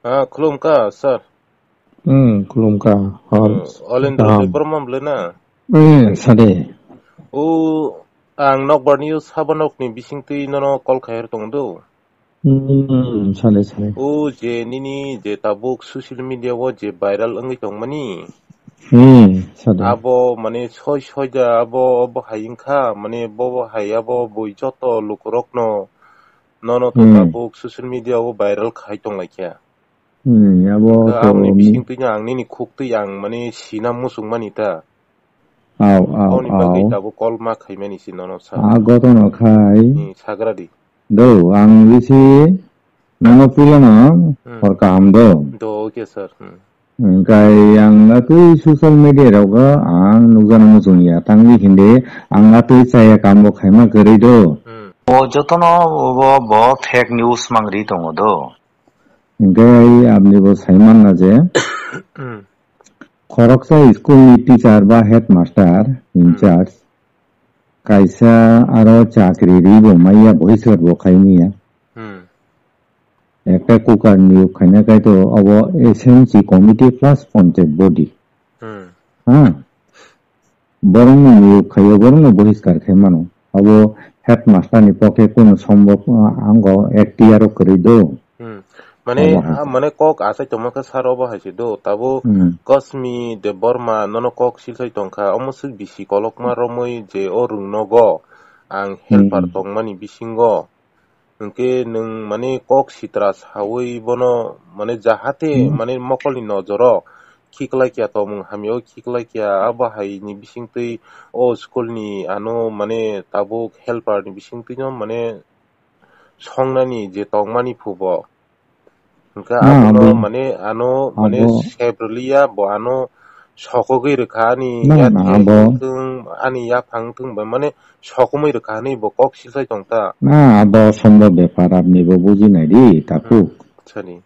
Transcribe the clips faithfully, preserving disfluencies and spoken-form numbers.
Ah, khulumkha, sir. Hmm, khulumkha. Hor. Hmm, Olendro Debbarma bwlwi na? Hmm, sade. O, ang nokbar ni sabo nokni bisingtwi nono call khai tong do. Hmm, sade, sade. O, je nini je tabuk social media o je viral wngwi tongmani. Hmm, sade. Abo mane soi soida abo, obo hai wngkha, mane bobo hai abo bui joto lukurokno nono to Hmm. tabuk social media o viral khai tonglaikha. Hmm, abo Kha to aboni mi- bisingtwi no ang nini khuktwi ang mane sina muchungmani ta. Au, au, Aboni bagwi au. Tabuk call ma khaimani si nono sa. A gotono khai. Hmm, sagra di. Do, ang bisi nono puilano Hmm. Hor kaham do. Do, okay, sir. Hmm. Hingkai ang atwi social media rogo ang nukjana muchungya. Tangwi hindi ang atwi chaya kambo khaima kwrwi do. Hmm. O jotono bo, bo fake news mangri tongo do. Hingke ai abni bo sai manna je, Hmm. khoroksa school ni teacher ba headmaster in Hmm. charge kaisa aro chakri ri bo maya bohiskar bo khai niya. Hmm. Ekta cooker niyok khaina kai to abo S M C committee plus panchayat body. Hmm. Ha? Borokno niyok khaio, borokno bohiskar khai mano. Abo headmaster ni pokhe kunu sombob, ah, ango F T R o kwrwi do. Hmm. Mane, Omo hai. Ah, mane kok achai tongma khe sir obo hai se do. Tabuk Hmm. Kasmi Debbarma nono kok silsai tongkha. Omo swk bisi kolokma romwi je o rwng nogo ang helper Hmm. Tongmani bisingo. Hwnkhe nwng mane kok sitra sawi bono mane jahate Hmm. mane mokolni nojoro khiklai kya, tongmung hamya o khiklai kya, abo hai ni bisingtwi o school ni ano mane tabuk helper ni bisingtwi no mane songnani je tongmani phubo. Hwnkhe Na, abono abo, mane ano mane abo. Sep rwliya bo ano sokogwi rwkha ani Na, na, yathai abo. Wngthung, ani yaphang wngthung ba mane sokomwi rwkha hinwi bo kok silsai tongta. Na, abo sombo bepar abni bo buji nai di, tapu. Hmm, sani.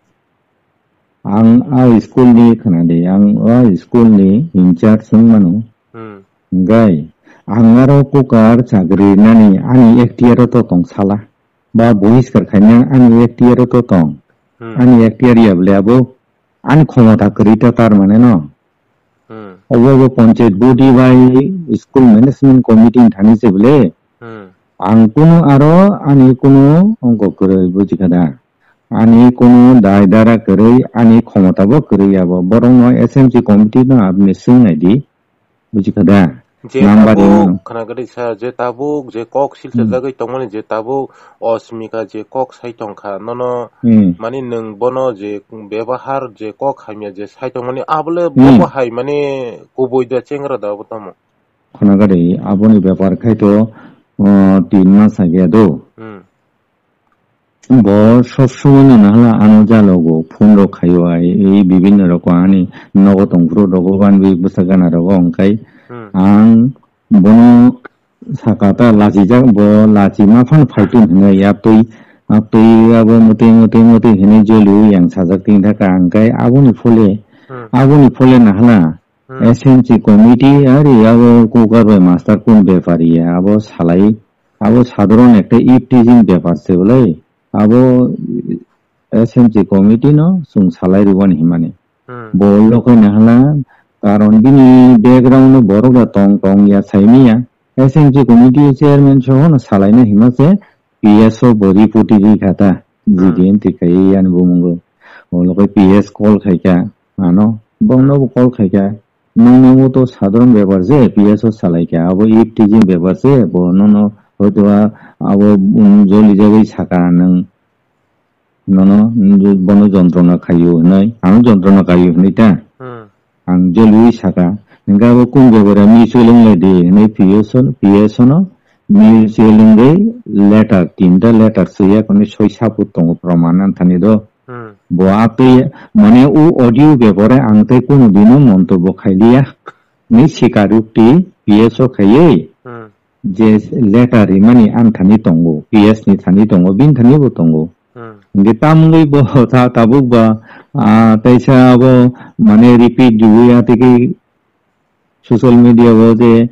Ang a school ni khna di, ang a school ni in charge wng mano. Hmm. Hingkai, ang aro cooker chakri nani ani F T R o to tong sala. Ba bohiskar khaina ani F T R o to tong. Hmm. Ani F T R ya bole abo ani khomota kwrwi ta tar mane no. Hmm. Obo bo panchayat body bai school management committee ni thani se bole. Hmm. Ang kunu aro ani kunu ongko kwrwi buji kha da. Ani kunu dai dara kwrwi ani khomota bo kwrwi abo. Borok no S M C committee no abni swng nai di. Buji kha da? Je Nang bari tabuk no. Khna gari sa, je tabuk, je kok silsa Hmm. Jagwi tongmani, je tabuk Osmika je kok sai tongkha, nono Hmm. Mani nwng bono je bebahar, je kok hamya je sai tongmani, abole Hmm. Bobo hai mani kubui da chengra da abo tamo? Khna gari, aboni bepar khai to, uh, tin mas age do. Hmm. Bo sob somoi no nahla ano jalogo phone rok khaio ai, ei bibinno rok ani nogo tongphuru rogo banbi bwsa gana rogo hwnkhe Hmm. Ang bono saka ta lachijak, bo lachi ma phano phaitung hinwi yaptwi, aptwi abo mwtwi mwtwi mwtwi hinwi joliui yang sajak tini thaka hwnkhe aboni phole, Hmm. Aboni phole nahla Hmm. S M C committee ari abo cooker bai master kun bepari ya abo salai. Abo sadharon ekta iptijin bepar se bolai. Abo S M C committee no chwng salai rwani himani. Hmm. Bo lokoi nahla, karon bini background no borok da tong tong ya saimiya. S M C committee chairman soho no salaina hima se P S O bo report ri kha ta. Hmm. G D N twi kai yan bumungo. Bo lokoi P S call khai kha. Ano, bongno bo call khai kha. Nung nangbo to sadharon bepar se, P S O salai kha, abo iptijin bepar se, bo nono hoito ba abo, um, joli jagwi saka nung, nono, bono jontrona khaio hinwi, ano jontrona khaio hinwi ta. Hmm. Ang joliui saka, hingke abo kung bepar mi swlwng lai di hinwi P S O, P S O no mi swlwngwi letter, tinta letter swiya koni soi saput tongo proman anthani do. Hmm. Bo atwi mane o audio bepare ang tei kunu dino montobo khailiya. Ni sikar ukti P S O khaiwi Hmm. je letter rimani anthani tongo, P S ni thani tongo, bini thani bo tongo. Hmm. Hingke tamungwi bo ta tabuk ba, ah, teisa abo mane repeat riwi atiki social media o je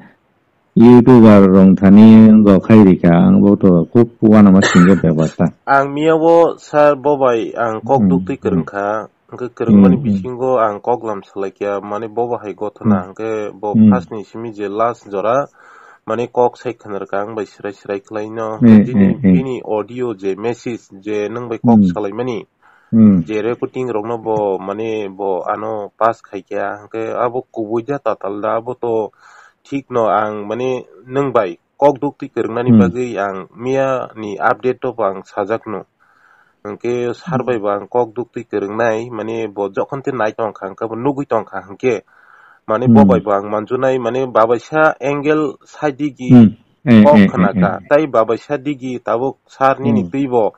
YouTuber rong thani go khai rika, ang bo to kuk uanama singo bebasta. Ang miya bo sir bo bai ang kok Hmm, duktwi hmm. Kwrwng kha, hwnkhe kwrwngmani Hmm, hmm. Bisingo ang kok lam salai kha, mane bo bo hai gothona, Hmm. Hwnkhe bo Hmm. First ni simi je last jora, mane kok sai khna rwkha ang bai srai srai khlai no, Hmm, bini, hmm, hmm. Bini audio je message je nwng bai kok Hmm. Salaimani, Hmm. Je recording rokno bo, mane, bo ano pass khai kha, hwnkhe abo kubui da tatal da, abo to thik no ang, mane, nwng bai kok duktwi kwrwngnani Hmm. Bagwi ang miya ni update to bo ang sajak no. Hwnkhe sir Hmm. Bai bo ang kok duktwi kwrwngnai, mane, bo jokhon te nai tong kha, hwnkhe bo nugwi tong kha, hwnkhe, mane, bo Hmm. Bai bo ang manjunai, mane, babaisa angle side digi Hmm. Eh, kok eh, eh, khna kha, eh. Tai babaisa digi tabuk sir nini Hmm. Twi bo.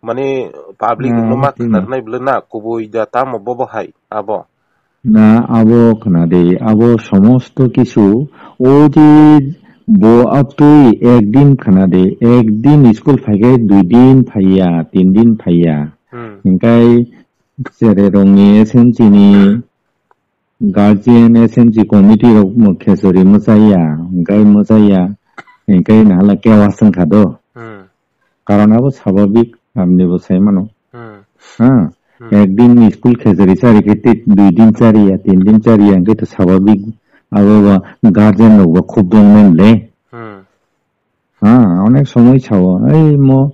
Mane public rokno ma khna rwnai bwle na kubui da tamo bobo hai abo. Na abo khna de, abo somosto kisu o je bo aptwi ek din khna de, ek din school phai khe dui din phaiya, tin din phaiya. Hmm. Hingkai sere rongni S M C ni guardian S M C committee rok mo khesori mwchaiya, hingkai mwchaiya, hingkai nahala kewa swngkha do. Hmm. Karon abo sababik, amni bo sai mano. Hmm. Ha? Hmm. Ek din ni school khesori chari khe tei dui din chari ya, tin din chari ya, hingke to sababik. Abo ba guardian rok ba khub dong men le. Hmm. Ha, onek somoi sao, ei mo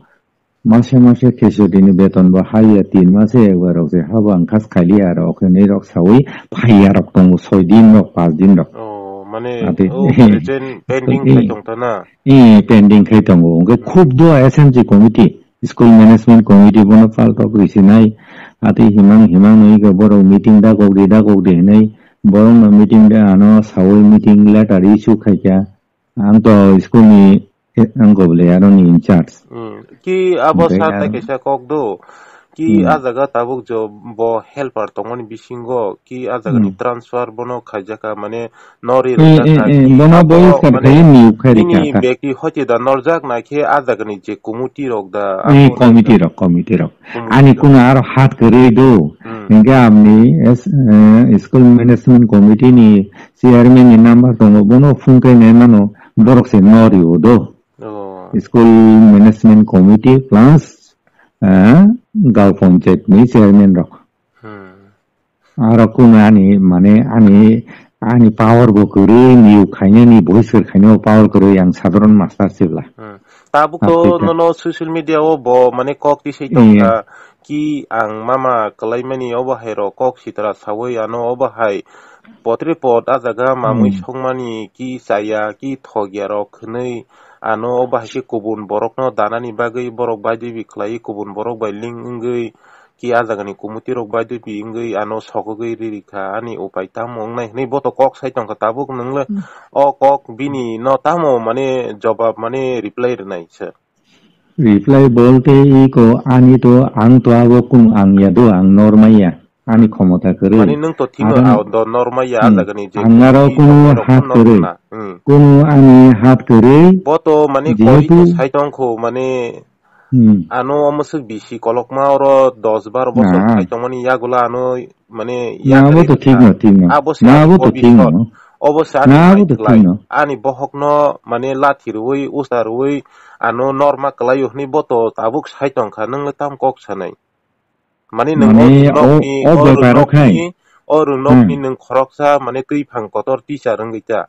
mase mase khesori ni beton bo haiya, tin mase ekbar rok se haba ang khas khaili aro okhenwi rok sawi phaiya rok tongo soi din rok, pas din rok. Oh, mane, ate, oh, present pending khai tong ta na? Eh, pending khai tongo. Hingke khub do S M C committee, school management committee bono paltok risinai. Ate himang himang nwi khe borok meeting da kok di, da kok di hinwi borok no meeting da ano sawi meeting letter issue khai kha. Ang to school ni, eh, ang kobole aro ni in charge. Hmm. Ki abo sa ta kaisa kok do. Ki a jaga tabuk jo bo helper tongmani bisingo, ki a jaga ni transfer bono khaijaka, mane nori rwjak kha, eh, ki bono abo bo sar mane khai ni ukhai rika bini ka. Beki hoite da norjak na khe a jaga ni je committee rok da, eh, abo committee rok, committee rok. Committee ani rok. Kuno aro hat kwrwi do. Hmm. Hingke amni es-, eh, school management committee ni chairman ni number tongo, bono phone khe nai mano, borok se no rio do. Oh. School management committee plus, eh, gaon panchayat ni chairman rok. Hmm. Aro kuno ani, mane, ani, ani power bo kwrwi, niu khainani, voice kwrwi khainani power kwrwi, ang sadharon master sibla. Hmm. Tabuk to nono social media o bo, mane, kok tisai tongkha, ki ang mama kwlaimani obo hai rok kok sitra sawi ano obo hai potre pot a jaga mamui songmani ki chaya ki thokya rok hwnwi ano obo hai khe kubun borokno danani bagwi borok baidwi bi khlai kubun borok bai link wngwi ki a jagani committee rok baidwi bi wngwi ano sokogwi riri kha ani upai tamo wngnai hwnwi bo to kok sai tongkha tabuk nwngle o kok bini no tamo mane jobab mane reply rwnai sir. Reply bolte iko ani to ang to abo kunu ang ya do ang nor maya ani khomota kwrwi. Mane nwng to thino ang do nor maya a jagani je ang aro kunu hat kwrwi. Kunu ani hat kwrwi. Bo to mane koi to sai tongkho mane. Hmm. Ano omo swk bisi kolokma oro dos baro bosor khai tongmani yagulo ano mane na abo to thik no, thik no. Abo se na abo to thik no. Obo se ani na abo to thik no. Ani bohok no mane lathi rwi usta rwi ano norma kwlaio hwnwi bo to tabuk sai tongkha nwng le tam kok sanai. Mane nwng mane o rwnokni o o beparo khai rwnokni o rwnokni nwng khoroksa mane twi phang kotor teacher wngwi ta.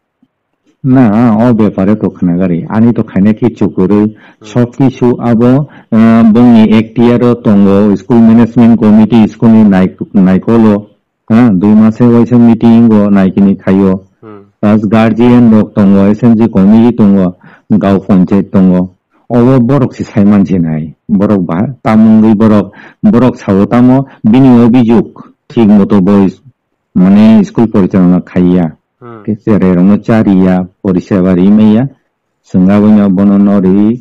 Na, o bepare to khna gari. Ani to khaina kichu kwrwi. Hmm. Sob kisu abo, ah, bongni ekhtiaro tongo, school management committee school ni nai-, naikolo, ha, dui mase waisa meeting o naikini khaio. Hmm. Plus guardian rok tongo, S M C committee tongo, gaon panchayat tongo. Obo borok se sai mansinai. Borok ba-, tamungwi borok, borok sao tamo bini obijok thik moto bo mane school porichalona khaiya. Hmm. Khe cherai rokno chariya, poriseba rimaya. Chwng abono bono no ri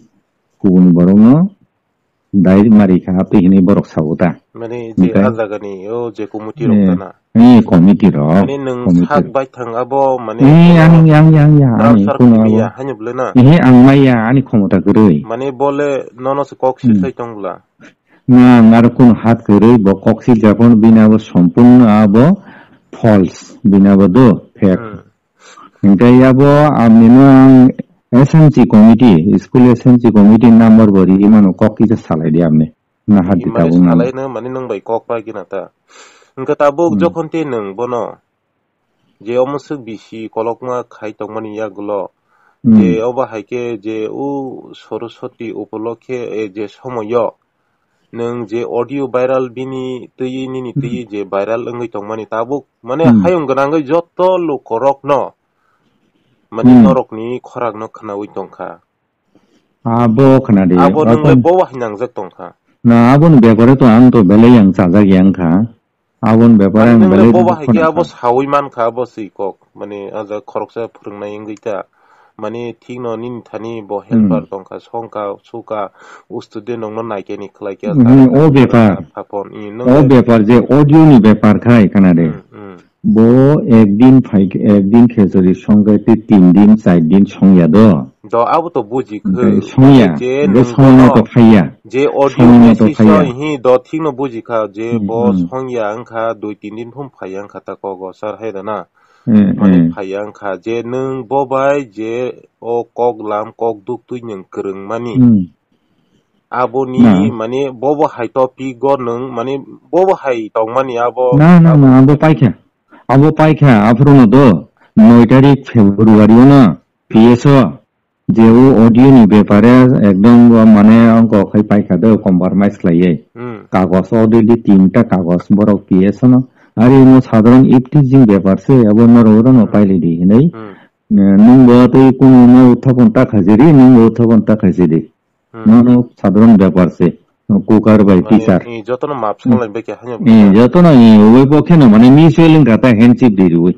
kubun borokno dai mari kha, aphi hinwi borok sao ta. Mane je a jagani, o je committee rok tana. Eh, committee rok. Mane nwng committee sak rok. Bai thang abo, mane eh, yang, yang, yang, yang, ani transfer kuno khaiya, abo. Haino bwle na? Eh, ang maya, ani khomota kwrwi. Mane bole nono se kok hmm. Sisai tong bwla? Nwng aro kunu hat kwrwi bo kok si japon bini abo sompurno abo false, bini abo do fake. Hmm. Hingke yabo amni no ang S M C committee, school S M C committee number bo ri mano kok kisa salai di amni. Na hati Imani tabung nang. Salaino mani nwng bai kok pai gina ta. Hingke tabuk Hmm. jokhon te nwng bono je omo swk bisi kolokma khai tongmani yagulo. Hmm. Je obo hai khe je o Saraswati upolokhe, eh, je somoyo nwng je audio viral bini twi nini Hmm. twi je viral wngwi tongmani tabuk mane Hmm. hayung gwnangwi joto lukorokno mane Hmm. norokni khorangno khnaui tongkha. Abo khna di. Abo nwng le Abo bo wahai nangjak tongkha. Na aboni bepare to ang to belai yang chajak yang kha. Aboni bepare Mane ang nwng le belai bo wahai khe khna abo kha. Saui man kha abo si kok. Mane aja khoroksa phwrwngnai wngwi ta. Mane thik no nini thani bo Hmm. helper tongkha, songkha, suka, student rokno naikeni khlai khe Hmm, o bepar. Phapon, i, nwng O le bepar je audio ni bepar khai khna de. Hmm, hmm. Bo ekdin phai, ekdin khe jodi songkhe tei tin din, char din songya do. Do abo to buji Onkhe khw. Songya, Mane je onkhe nwng songno bono to phaiya. Je audio Songno to message phaiya. Hi do thikno buji kha je Hmm, bo hmm. Songya wngkha dui tin din phum phaiya wngkha ta kogo sir hai da na. Hmm, Mane hmm. Phaiya wngkha je nwng bo bai je o kok lam kok duk twi nwng kwrwng mani. Hmm. Aboni Na. Mane bobo hai topic go nwng mane bobo hai tongmani abo Na, na, abo na, abo paikha. Abo paikha, aphuru no do, noi tarik February o no, P S o, je o audio ni bepare ekdom bo mane ongko khai paikha do, compromise khlaiwi. Hmm. Kagos already tinta kagos borok P S o no. Ari mo sadharon ifti jing bepar se, abo norok oro no Hmm. Pailai di hinwi. Hmm. Eh, nwng bo tei kunu no uthapon ta khaisidi, nwng bo uthapon ta khaisidi. Hmm. Nono sadharon bepar se. Cooker bai Mane, pisar. I jotono map sanglai bai khe haino Eh, bwsa. Jotono i ubai bo kheno mane mi swelling kata handship di rui.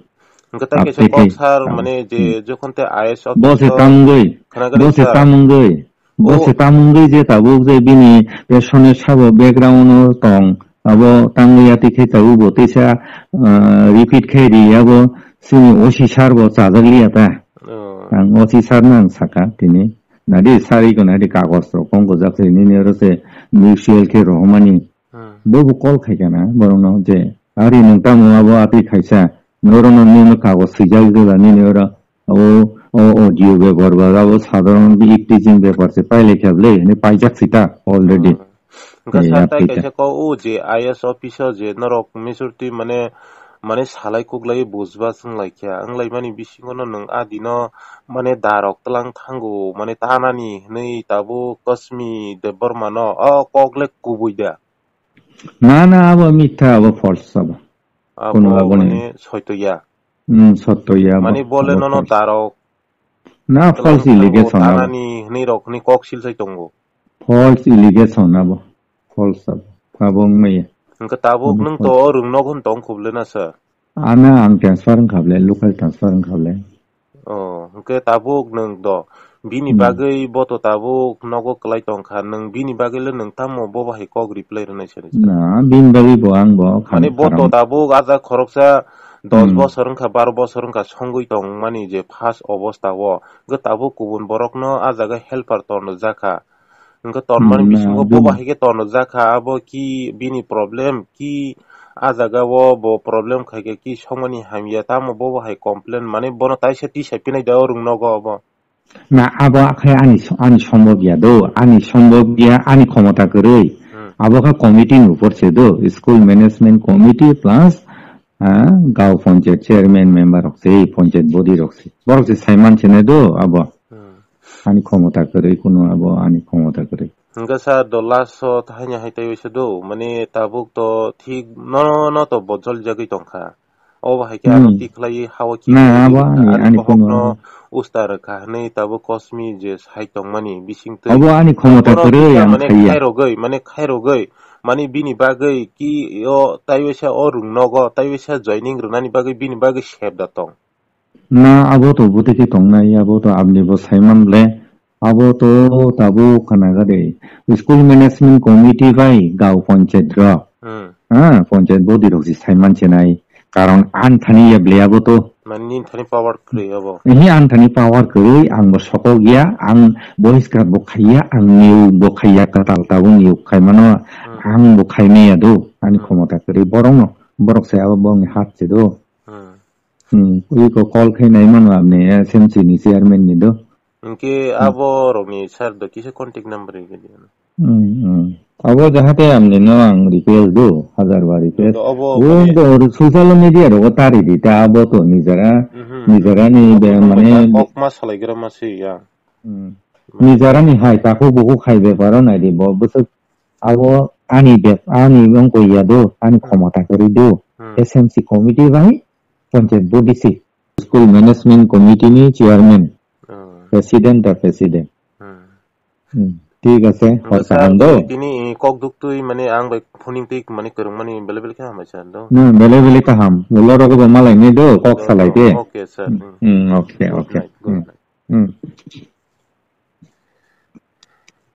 Hwnkhe tai kaisa Apte kok khe. Sar, Hmm. Mane je Hmm. Jokhon te I A S Bo se officer tamungwi. Khwnagari Bo se sar. Tamungwi. Bo Oh. Se tamungwi je tabuk je bini pesone sabo background o tong. Abo tangwi yati khe tabuk bo teisa, ah, repeat khe ri abo sini O C sar bo chajak liya ta. Oh. Ang O C sar no ang saka tini. Nadi sari ko nadi kagos rok kong gojak se nini oro se mutual khe rohormani. Hmm. Bobo call khai kana borok no je ari nwng tamo abo atwi khaisa noro no nini kagos swijak jela nini oro abo o audio bepar ba abo sadharon bi teaching bepar se pailai kha bwle hinwi paijak sita already. Hmm. Hwnkhe Eh, sir, tai apita. Kaisa kok o je I A S officer je norok majority mane, mane salai kuklai bujba chwng laikha. Wnglaimani bisingo no nwng a dino mane darok twlang thango, mane tanani hinwi tabuk Kasmi Debbarma no o kok le kubui da. Na, na, abo mitha, abo false abo. Abo Kuno abo ni. Mane soito ya. Hmm, sotto ya abo. Mane bole Abo nono false. Darok Na, twlang false thango, allegation abo. Tanani hinwi rok hinwi kok silsai tongo. False allegation abo. False abo. Abo wngmaya. Hwnkhe tabuk Abo nwng to false. O rwng nogo hwn tong khuble na sir? Ano ang transfer wngkha ble, local transfer wngkha ble. Oh, hwnkhe tabuk nwng do. Bini Hmm. Bagwi bo to tabuk nogo kwlai tongkha. Nwng bini bagwi le nwng tamo bo bahai kok reply rwnai sir? Na, bini bagwi bo ang bo khamwi Mane bo to kharam. Tabuk ajak khoroksa dos Hmm. Bosor wngkha, baro bosor wngkha songwi tongmani je first obostha o. Hwnkhe tabuk kubun borokno a jaga helper torno jakha. Hwnkhe tonmani Hmm, na, bisingo bo bini bahai khe torno jakha, abo ki bini problem, ki a jaga o bo problem khai khe ki songmani hamya, tamo bo bahai complain, mane bono taisa tisa pinai da o rwng nogo obo. Na, abo akhai ani so-, ani sombok ya do, ani sombok ya, ani khomota kwrwi. Hmm. Abo kha committee ni upor se do, school management committee plus, ah, gaon panchayat chairman member rok se, panchayat body rok se. Borok se saiman se nai do, abo. Hmm. Ani khomota kwrwi, kunu abo ani khomota kwrwi. Hwnkhe sir, do last o haino hai taiwi se do, mane tabuk to thik no, no to bo jolijagwi tongkha. Obo hai khe aro Hmm. Tikhlai hawa ki Na, abo ani, ani bohokno kunu usta rwkha hwnwi tabuk Kosmi je sai tongmani bisingtwi. Abo ani khomota kwrwi ang mane khaiya. Khairogwi, mane khairogwi, mane bini bagwi ki o taiwisa o rwng nogo, taiwisa joining rwnani bagwi bini bagwi sep da tong. Na, abo to bwtwi khe tongnai, abo to aboni bo saiman le. Abo to tabuk khwnaga de. School management committee bai gaon panchayat rok. Hmm. Ha, panchayat body rok si saiman chenai. Karon ang thani ya ble abo to. Mane nini thani power kwrwi abo. Ehe, ang thani power kwrwi, ang bo sokok ya, ang bohiskar bo khaiya, ang niyok bo khaiya, kwtal tabuk niyok khaimano, Hmm. Ang bo khaimaya do, ani Hmm. Khomota kwrwi. Borok no, borok se abo bongni hat se do. Hmm. Hmm, ui ko call khai nai mano apni S M C ni chairman ni do. Hwnkhe Hmm. abo rokni sir do kisa contact number rwgwi di. Hmm, hmm. Abo jahate amni no ang request do, hajar bar request. Do abo Bo mane to social media rogo tari di ta abo to nijara, Mhm. nijara ni Abo be to mane mane kok ma salai gra ma si ya. Hmm. Nijara ni hai takhuk bukhuk hai beparo nai di bo bwswk abo ani bep-, ani wngkoi ya do, ani Hmm. khomota kwrwi do. Hmm. S M C committee bai panchayat body si. School management committee ni chairman, Hmm. president da president. Hmm. Hmm. Thik ase, Hwnkhe hor sir, kaham do. Tini kok duk twi mane ang bai phuning twi mane kwrwngmani bele bele khe hambai sir do. Hmm, bele bele kaham. Ulo rogo bo malai ni do, kok Do, salai do. de. Okay sir. Hmm. Hmm, okay, Good okay. Night, good Hmm. Night. Hmm.